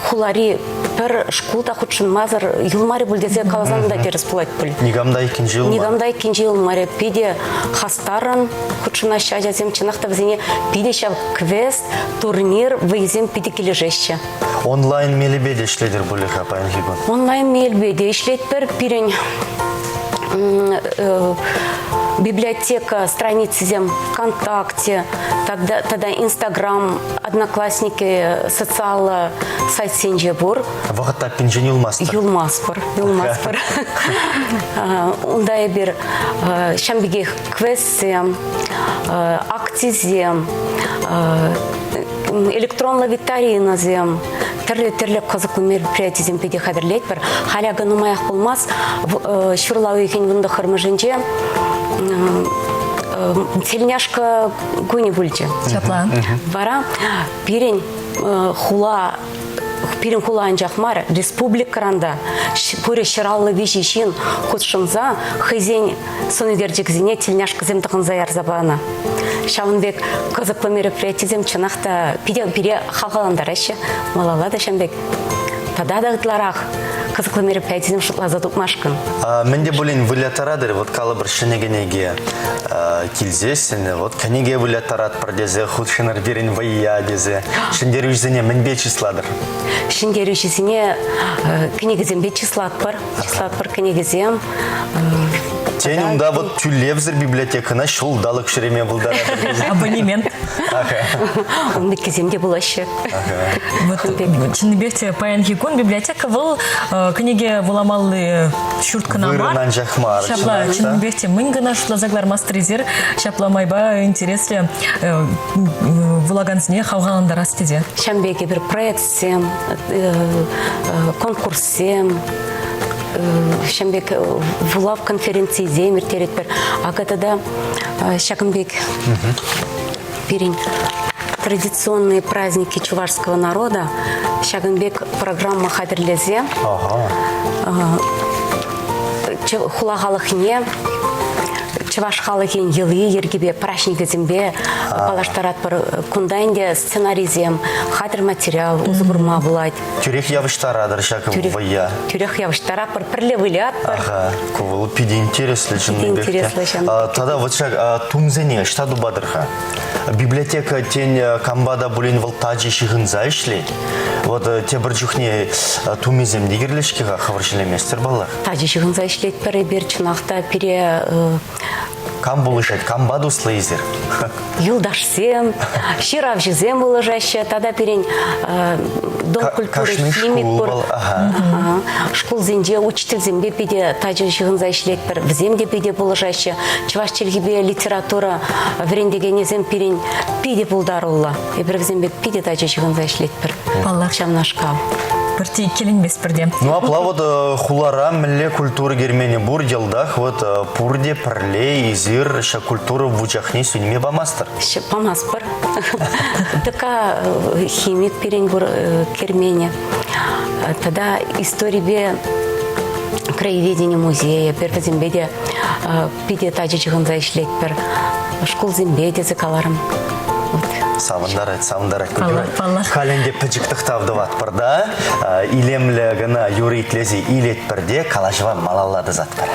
хулари пӗр шкул та хутшӑнмасӑр юлмарӗ пуль тесе каласан та тӗрӗс пулать пуль. Никам та иккӗнче юлмарӗ. Никам та иккӗнче юлмарӗ. Питӗ хастаррӑн хутшӑнаҫҫӗ ачасем. Чӑнах та вӗсене питӗ ҫав квест, турнир вӑййисем питӗ килӗшеҫҫӗ. Онлайн мелӗпе те ӗҫлетӗр пулӗ-ха паянхи кун? Онлайн мелпе те ӗҫлетпӗр. Пирӗн библиотека страницисем ВКонтакте, тата Инстаграм, Одноклассники социаллӑ сайтсенче пур. Вӑхӑт таппинчен юлмастӑр. Юлмастпӑр, юлмастпӑр. Унта эпир ҫавӑн пекех квестсем, акцисем, электронлӑ викторинӑсем, тӗрлӗ-тӗрлӗ кӑсӑклӑ мероприятисем питӗ хатӗрлетпӗр. Халь акӑ нумаях пулмасть ҫурла уйӑхӗн 19-мӗшӗнче тельняшка кунӗ пулчӗ. Ҫапла. Вара пирӗн хула пирӗн хула анчах мар, республикӑран та пурӗ 153 ҫын хутшӑнса хӑйсен сӑн ӳкерчӗкӗсене тельняшкӑсем тӑхӑнса ярса панӑ. Ҫавӑн пек кӑсӑклӑ мероприятисем чӑнах та питӗ пире хавхалантараҫҫӗ. Малалла та ҫавӑн пек тата та ытларах кӑсӑклӑ мероприятисем шутласа тупмашкӑн. Мӗн те пулин выляттаратӑр, вот калӑпӑр ҫӗнӗ кӗнеке килсессӗн, вот кӗнеке выляттаратпӑр тесе хутшӑнӑр пирӗн вӑййа тесе. Ҫӗнтерӳҫӗсене мӗнпе чыслатӑр? Ҫӗнтерӳҫӗсене кӗнекесемпе чыслатпӑр. Чыслатпӑр кӗнекесем. Тен, унта вот тӳлевсӗр библиотекӑна ҫулталӑк ҫӳреме пултаратӑр. Абонемент. Ун пеккисем те пулаҫҫӗ. Вот чӑннипех те паянхи кун библиотека вӑл кӗнеке вуламалли ҫурт кӑна мар. Вырӑн анчах мар. Ҫапла, чӑннипех те мӗн кӑна шутласа кӑлармастӑр эсир ҫапла майпа интереслӗ вулакансене хавхалантарас тесе. Ҫавӑн пек эпир проектсем, конкурссем, ҫавӑн пек вулав конференцийӗсем ирттеретпӗр. Акӑ тата ҫакӑн пек пирӗн традиционные праздники чувашского народа ҫакӑн пек программа хатӗрлесе хула халӑхне чӑваш халӑхӗн йӑли-йӗркипе, праҫникӗсемпе паллаштаратпӑр. Кунта ӗнтӗ сценарисем, хатӗр материал усӑ курма пулать. Тӳрех явӑҫтаратӑр ҫак вӑййа. Тӳрех явӑҫтаратпӑр, пӗрле вылятпӑр. Ага, ку вӑл питӗ интереслӗ чӑннипех Питӗ интереслӗ ҫын. Тата вот ҫак тумсене ӑҫта тупатӑр-ха? Библиотека, тен, кампа та пулин вӑл тачӑ ҫыхӑнса ӗҫлет. Вот тепӗр чухне тумӗсем те кирлӗ-ҫке-ха, хӑвӑр ҫӗлеместӗр паллах. Тачӑ ҫыхӑнса ӗҫлетпӗр эпир, чӑнах та пире Кам пулӑшать, кампа туслӑ эсир? Юлташсем, ҫыравҫӑсем пулӑшаҫҫӗ. Тата пирӗн Дом культуры химик пур. Шкулсенче учительсемпе питӗ тачӑ ҫыхӑнса ӗҫлетпӗр. Вӗсем те питӗ пулӑшаҫҫӗ. Чӑваш чӗлхипе литература вӗрентекенӗсем пирӗн питӗ пултаруллӑ. Эпир вӗсемпе питӗ тачӑ ҫыхӑнса ӗҫлетпӗр. Паллах. Ҫавнашкал. Пӗртте иккӗленместпӗр те. Ну, апла вот хулара мӗнле культура керменӗ пур, йӑлтах вот пурте пӗрле эсир ҫак культура вучахне сӳнме памастӑр. Памастпӑр. Така химик пирӗн пур керменӗ. Тата историпе краеведени музейӗ пӗр вӗсемпе те питӗ тачӑ ҫыхӑнса ӗҫлетпӗр. Шкулсемпе тесе каларӑм. Савӑнтарать, савӑнтарать. Паллах, паллах. Халь ӗнтӗ пӗчӗк тӑхтав тӑватпӑр та, илемлӗ кӑна юрӑ итлесе илетпӗр те калаҫӑва малалла тӑсатпӑр.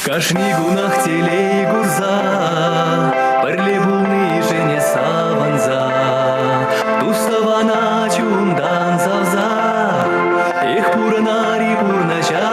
Кашни кунах телей курса, пӗрле пулнишӗн савӑнса, тус-тӑвана чунтан савса, эх, пурӑнар-и пурнӑҫа.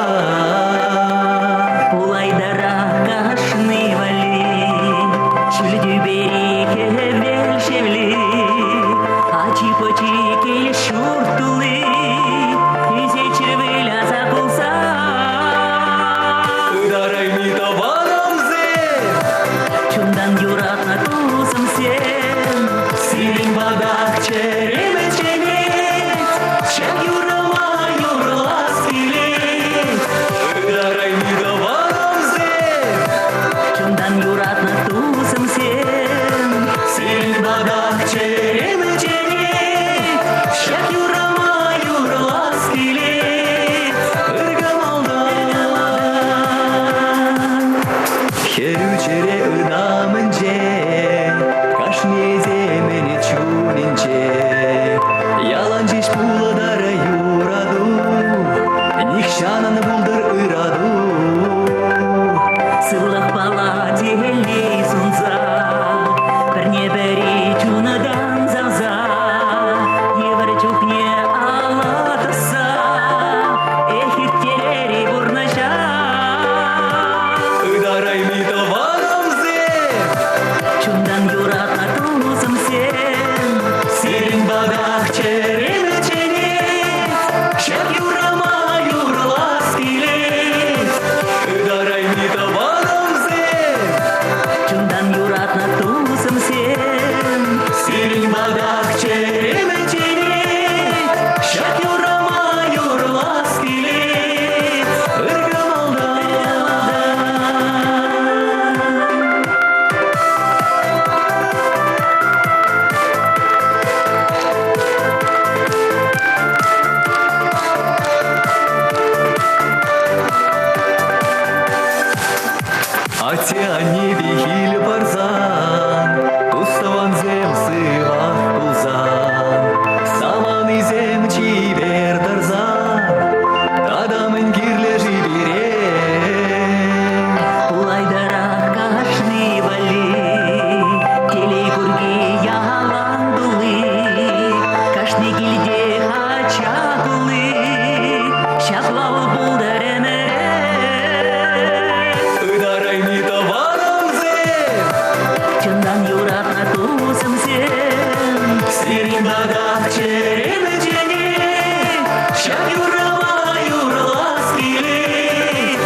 Сирӗн патах чӗрем чӗнет, ҫак юрӑма юрлас килет.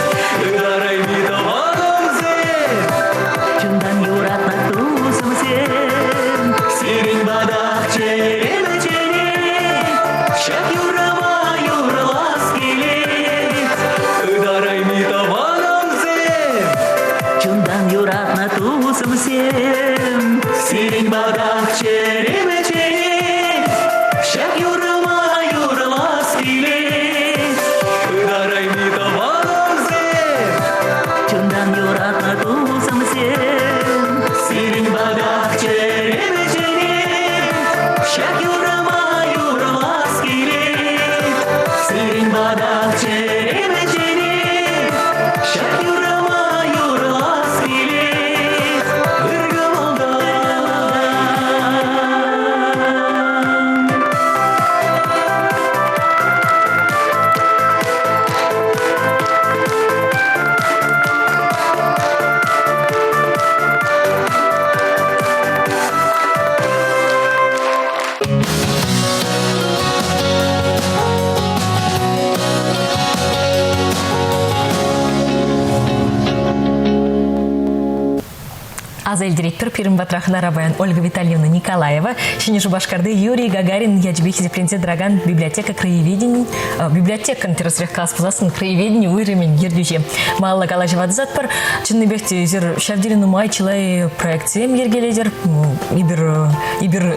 Ытарайми тӑванӑмсем, чунтан юратнӑ тусӑмсем. Сирӗн патах чӗрем чӗнет, ҫак юрӑма юрлас килет. Ытарайми тӑванӑмсем, чунтан юратнӑ тусӑмсем. Сирӗн патах чӗрем чӗнет, ҫак юрӑма юрлас килет. Ытарайми тӑванӑмсем, чунтан юратнӑ тусӑмсем. Сирӗн патах чӗрем чӗнет, ҫак юрӑма юрлас килет. Сирӗн патах чӗрем чӗнет, ҫак юрӑма юрлас килет. Ыр кӑмӑлтан. Аса илтеретпӗр, пирӗн патра хӑнара паян Ольга Витальевна Николаева, Ҫӗнӗ Шупашкарти Юрий Гагарин ячӗпе хисепленсе тӑракан библиотека краеведени, библиотекӑн тӗрӗсрех калас пулсассӑн краеведени уйрӑмӗн ертӳҫи. Малалла калаҫӑва тӑсатпӑр. Чӑннипех те эсир ҫав тери нумай чылай проектсем йӗркелетӗр. Эпир, эпир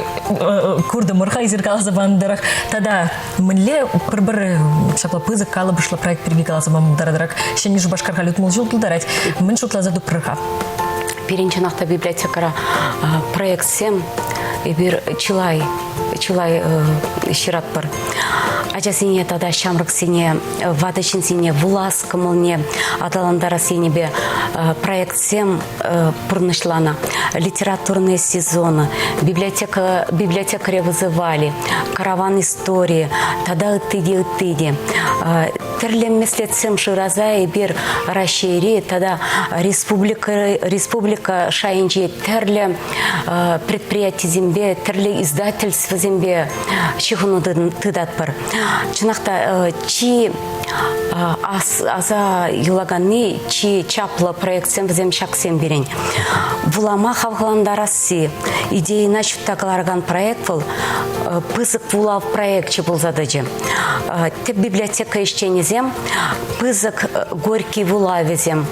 куртӑмӑр-ха эсир каласа панӑ тӑрӑх. Тата мӗнле пӗр-пӗр ҫапла пысӑк калӑпӑшлӑ проект пирки каласа пама пултаратӑрах? Ҫӗнӗ Шупашкар халь 60 ҫул тултарать. Мӗн шутласа тупрӑр-ха? Пирӗн чӑнах та библиотекӑра проектсем эпир чылай чылай ҫыратпӑр. Ачасене тата ҫамрӑксене, ватӑ ҫынсене вулас кӑмӑлне аталантарас енӗпе проектсем пурнӑҫланӑ. Литературные сезоны, библиотека, библиотекаре вызывали, караван истории тата ытти те ытти те. Тӗрлӗ меслетсем шыраса эпир Раҫҫейри тата республика, республика шайӗнчи тӗрлӗ предприятисемпе, тӗрлӗ издательствӑсемпе ҫыхӑну тытатпӑр. Чӑнах та чи аса юлаканни чи чаплӑ проектсем вӗсем ҫаксем пирӗн. Вулама хавхалантарасси, идейӑна ҫутта кӑларакан проект вӑл пысӑк вулав проекчӗ пулса тӑчӗ. Тӗп библиотека ӗҫченӗсем пысӑк Горький вулавӗсем,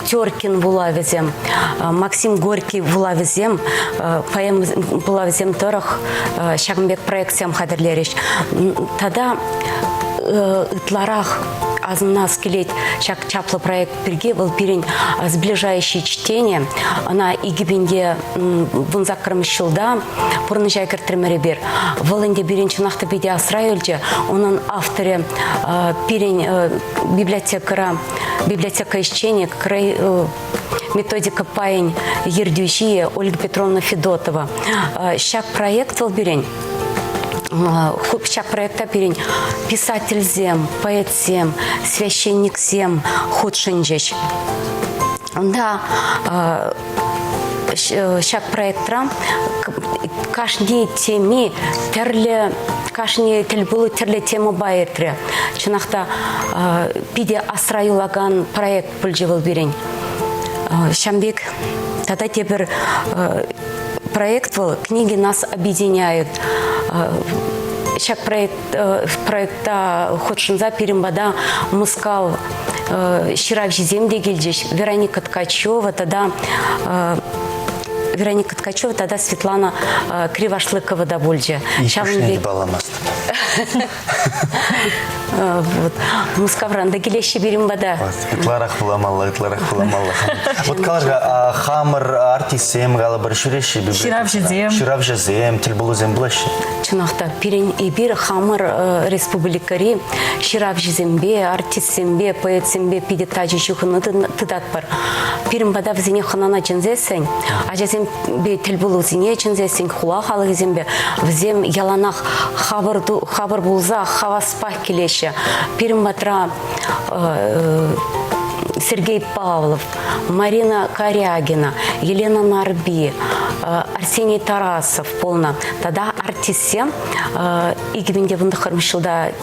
Теркин вулавӗсем, Максим Горький вулавӗсем, поэм вулавӗсем тӑрӑх ҫакӑн пек проектсем хатӗрлерӗҫ. Тата ытларах асӑнас килет ҫак чаплӑ проект пирки. Вӑл пирӗн сближающий чтение. Ӑна 2000 18-мӗш ҫулта пурнӑҫа кӗртрӗмӗр эпир. Вӑл ӗнтӗ пирӗн чӑнах та питӗ асра юлчӗ. Унӑн авторӗ пирӗн библиотекӑра библиотека ӗҫченӗ методика пайӗн ертӳҫи Ольга Петровна Федотова. Ҫак проект вӑл пирӗн ҫак проекта пирӗн писательсем, поэтсем, священниксем хутшӑнчӗҫ. Унта ҫак проектра кашни теми тӗрлӗ кашни тӗлпулу тӗрлӗ темӑпа иртрӗ. Чӑнах та питӗ асра юлакан проект пулчӗ вӑл пирӗн. Ҫавӑн пек тата тепӗр проект вӑл «Книги нас объединяют». Ҫак проект, проекта хутшӑнса пирӗн пата Мускав ҫыравҫисем те килчӗҫ. Вероника Ткачева тата Вероника Ткачева тата Светлана Кривошлыкова та пулчӗ. Ҫавӑн пек палламастӑп. Вот. Мускавран та килеҫҫӗ пирӗн пата. Ытларах вуламалла, ытларах вуламалла. Вот калар хамӑр артистсем калӑпӑр ҫӳреҫҫӗ Ҫыравҫӑсем. Ҫыравҫӑсем, тӗлпулусем пулаҫҫӗ. Чӑнах та, пирӗн эпир хамӑр республикӑри ҫыравҫӑсемпе, артистсемпе, поэтсемпе питӗ тачӑ ҫыхӑну тытатпӑр. Пирӗн пата вӗсене хӑнана чӗнсессӗн, ачасемпе тӗлпулусене чӗнсессӗн, хула халӑхӗсемпе вӗсем яланах хапӑр, хапӑр пулса хаваспах килеҫҫӗ. Пирӗн патра Сергей Павлов, Марина Корягина, Елена Нарби. Арсений Тарасов пулнӑ. Тата артистсем 2019 ҫулта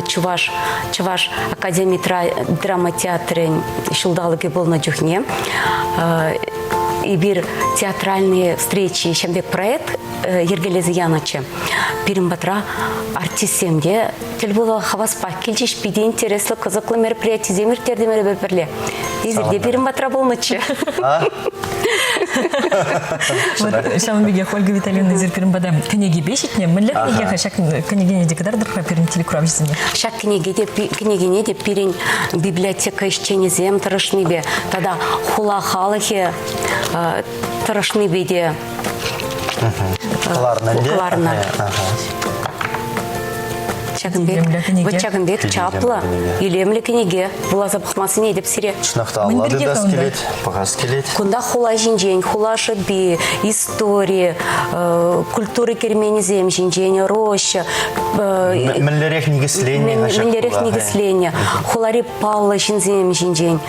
Чӑваш Чӑваш академи драма театрӗн ҫулталӑкӗ пулнӑ чухне эпир театральные встречи ҫав пек проект йӗркелесе янӑччӗ. Пирӗн патра артистсем те тӗл пулӑва хаваспах килчӗҫ. Питӗ интереслӗ, кӑсӑклӑ мероприятисем ирттертӗмӗр эпир пӗрле. Эсир те пирӗн патра пулнӑччӗ. Ҫавӑн пекех Ольга Витальевна эсир пирӗн пата кӗнекепе ҫитнӗ. Мӗнле кӗнеке-ха ҫак кӗнекене те кӑтартӑр-ха пирӗн телекуравҫӑсене? Ҫак кӗнеке те кӗнекене те пирӗн библиотека ӗҫченӗсем тӑрӑшнипе тата хула халӑхӗ тӑрӑшнипе те кӑларнӑ ӗнтӗ. Кӑларнӑ. Ҫакӑн пек, вот ҫакӑн пек чаплӑ, илемлӗ кӗнеке вуласа пӑхма сӗнетӗп сире. Чӑнах та алла тытас килет, пӑхас килет. Кунта хула ҫинчен, хула шӑпи, истори, культура керменӗсем ҫинчен, роща. Мӗнлерех никӗсленнӗ Мӗнлерех никӗсленнӗ. Хулари паллӑ ҫынсем ҫинчен.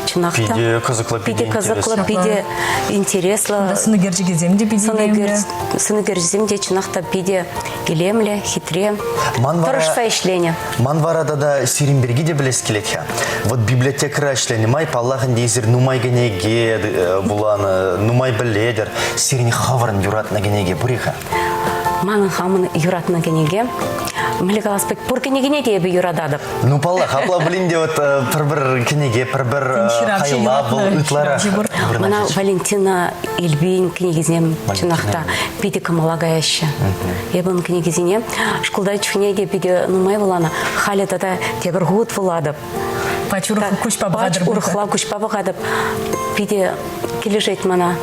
Чӑнах та. Питӗ кӑсӑклӑ, питӗ кӑсӑклӑ, питӗ интереслӗ. Кунта сӑнӳкерчӗкӗсем те питӗ илемлӗ. Сӑнӳкерчӗсем те чӑнах та питӗ илемлӗ, хитре. Тӑрӑшса ӗҫленӗ. Ман вара тата сирӗн пирки те пӗлес килет-ха. Вот библиотекӑра ӗҫленӗ май, паллах ӗнтӗ, эсир нумай кӗнеке вуланӑ, нумай пӗлетӗр. Сирӗн хӑвӑрӑн юратнӑ кӗнеке пур-и-ха? Манӑн хамӑн юратнӑ кӗнеке. Мӗнле калас пек, пур кӗнекене те эпӗ юрататӑп. Ну, паллах, апла пулин те вот пӗр-пӗр кӗнеке, пӗр-пӗр хайлав вӑл ытларах Мана Валентина Ильбин кӗнекисем чӑнах та питӗ кӑмӑла каяҫҫӗ. Эпӗ ун кӗнекисене шкулта чухне те питӗ нумай вуланӑ. Халӗ тата тепӗр хут вулатӑп. Пач урӑх куҫпа пӑхатӑр. Пач урӑхла куҫпа пӑхатӑп. Питӗ килӗшет мана.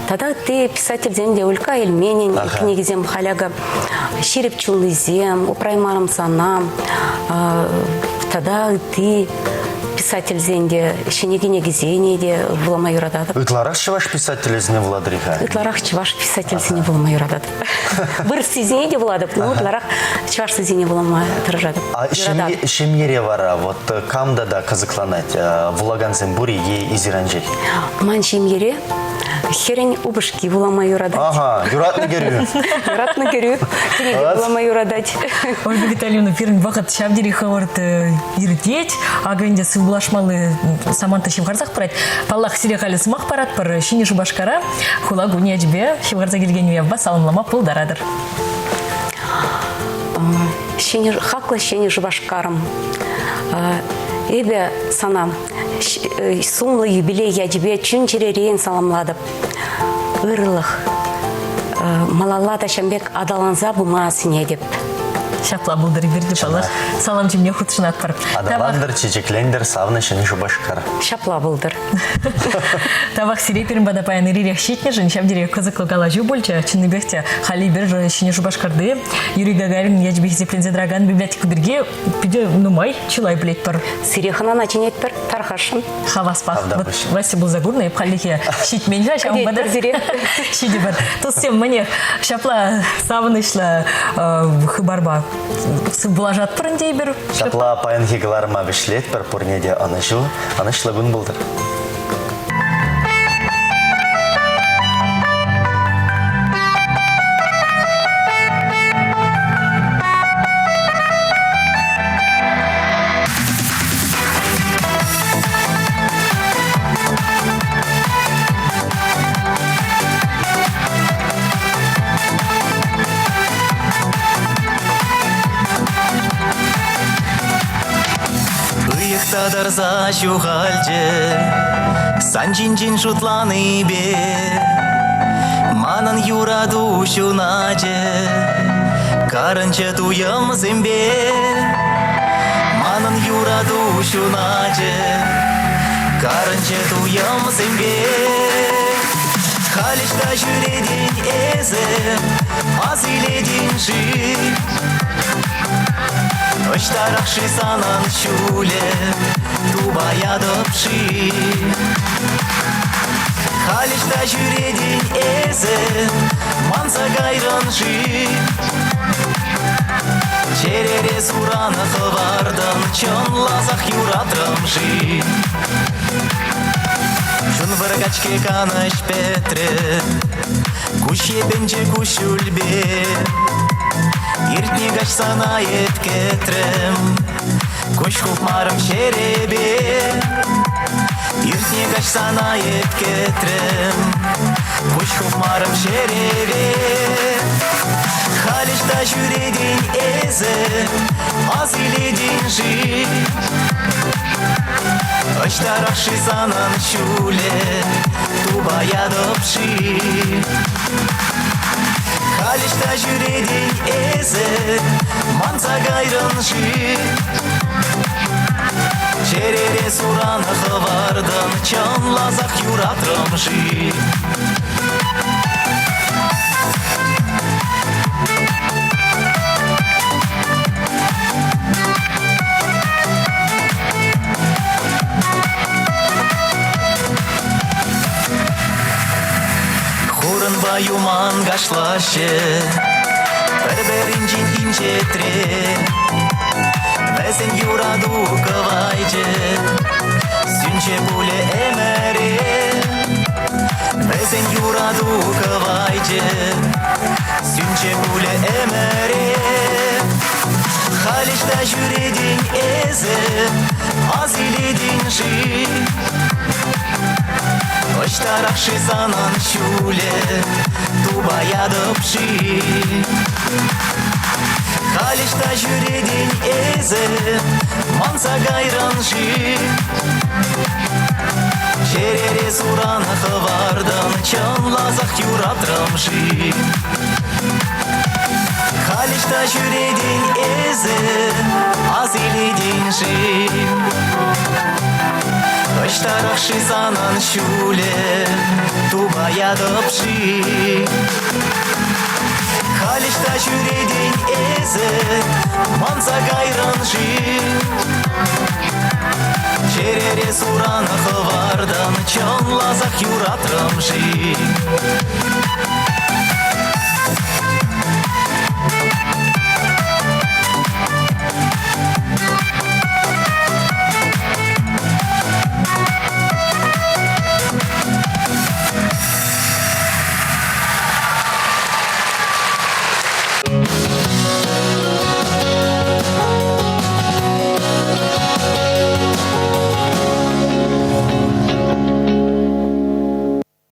Тата ытти писательсем те Улька Эльменин кӗнекисем халь акӑ Ҫирӗп чунлисем, Упраймарӑм сана тата ытти писательсен те ҫӗнӗ кӗнекисене те вулама юрататӑп. Ытларах чӑваш писателӗсене вулатӑр-и-ха? Ытларах чӑваш писательсене вулама юрататӑп. Вырӑссисене те вулатӑп, но ытларах чӑвашсене вулама тӑрӑшатӑп. А ҫемьере вара вот кам тата кӑсӑкланать? Вулакансем пур-и е эсир анчах? Ман ҫемьере хӗрӗн упӑшки вулама юратать. Ага, юратнӑ кӗрӳ. Юратнӑ кӗрӳ кӗнеке вулама юратать. Ольга Витальевна, пирӗн вӑхӑт ҫав тери хӑвӑрт иртет. Акӑ ӗнтӗ сывпуллашмалли самант та ҫывхарсах пырать. Паллах, сире халӗ сӑмах паратпӑр. Ҫӗнӗ Шупашкара хула кунӗ ячӗпе ҫывхарса килекен уявпа саламлама пултаратӑр. Ҫӗнӗ, хаклӑ Ҫӗнӗ Шупашкарӑм. Эпӗ сана сумлӑ юбилей ячӗпе чун-чӗререн саламлатӑп. Ырӑлӑх малалла та ҫам пек аталанса пыма сӗнетӗп. Ҫапла пултӑр эпир те, паллах, салам чӗмне хутшӑнатпӑр. Аталантӑр, чечеклентӗр савнӑ Ҫӗнӗ Шупашкар. Ҫапла пултӑр. Тавах сире пирӗн пата паян ирех ҫитнӗшӗн ҫав тери кӑсӑклӑ калаҫу пулчӗ. Чӑннипех те халӗ эпир Ҫӗнӗ Шупашкарти Юрий Гагарин ячӗпе хисепленсе тӑракан библиотека пирки питӗ нумай, чылай пӗлетпӗр. Сире хӑнана чӗнетпӗр, тархасшӑн. Хаваспах. Вот Вася пулса курнӑ, эп хальлӗхе ҫитмен-ха, ҫавӑнпа та сире. Ҫитӗпӗр. Туссем, мӗнех, ҫапла савӑнӑҫлӑ хыпарпа сывпуллашатпӑр ӗнтӗ эпир. Ҫапла паянхи кӑларӑма вӗҫлетпӗр. Пурне те ӑнӑҫу, ӑнӑҫлӑ кун пултӑр. Ыйӑх татарса ҫухалчӗ сан ҫинчен шутланипе. Манӑн юрату ҫуначӗ карӑнчӗ туйӑмсемпе. Манӑн юрату ҫуначӗ карӑнчӗ туйӑмсемпе. Халь ӑҫта ҫӳретӗн эсӗ, ас илетӗн-ши? Ӑҫтарах-ши санӑн ҫулӗ, тупаятӑп-ши? Халь ӑҫта ҫӳретӗн эсӗ, манса кайрӑн-ши? Чӗрере суранӑ хӑвартӑн, чӑнласах юратрӑм-ши? Чун вӑркать-ҫке канӑҫ пӗтрӗ. Куҫ йӗпенчӗ куҫҫульпе. Иртнӗ каҫ сана эп кӗтрӗм, Куҫ хупмарӑм ҫерепе. Иртнӗ каҫ сана эп кӗтрӗм, Куҫ хупмарӑм ҫерепе. Халь ӑҫта ҫӳретӗн эсӗ, ас илетӗн-ши? Ӑҫтарах-ши санӑн ҫулӗ, тупаятӑп-ши? Халь ӑҫта ҫӳретӗн эсӗ, манса кайрӑн-ши? Чӗрере суран хӑвартӑн, чӑнласах юратрӑм-ши? Хурӑнпа юман кашлаҫҫӗ пӗр-пӗринчен инҫетре. Вӗсен юрату кӑвайчӗ сӳнчӗ пулӗ ӗмӗре. Вӗсен юрату кӑвайчӗ сӳнчӗ пулӗ ӗмӗре. Халь ӑҫта ҫӳретӗн эсӗ, ас илетӗн-ши? Ӑҫтарах-ши санӑн ҫулӗ, тупаятӑп-ши? Халь ӑҫта ҫӳретӗн эсӗ, манса кайрӑн-ши? Чӗрере суран хӑвартӑн, чӑнласах юратрӑм-ши? Халь ӑҫта ҫӳретӗн эсӗ, ас илетӗн-ши? Ӑҫтарах-ши санӑн ҫулӗ, тупаятӑп-ши? Халь ӑҫта ҫӳретӗн эсӗ, манса кайрӑн-ши? Чӗрере суран хӑвартӑн, чӑнласах юратрӑм-ши?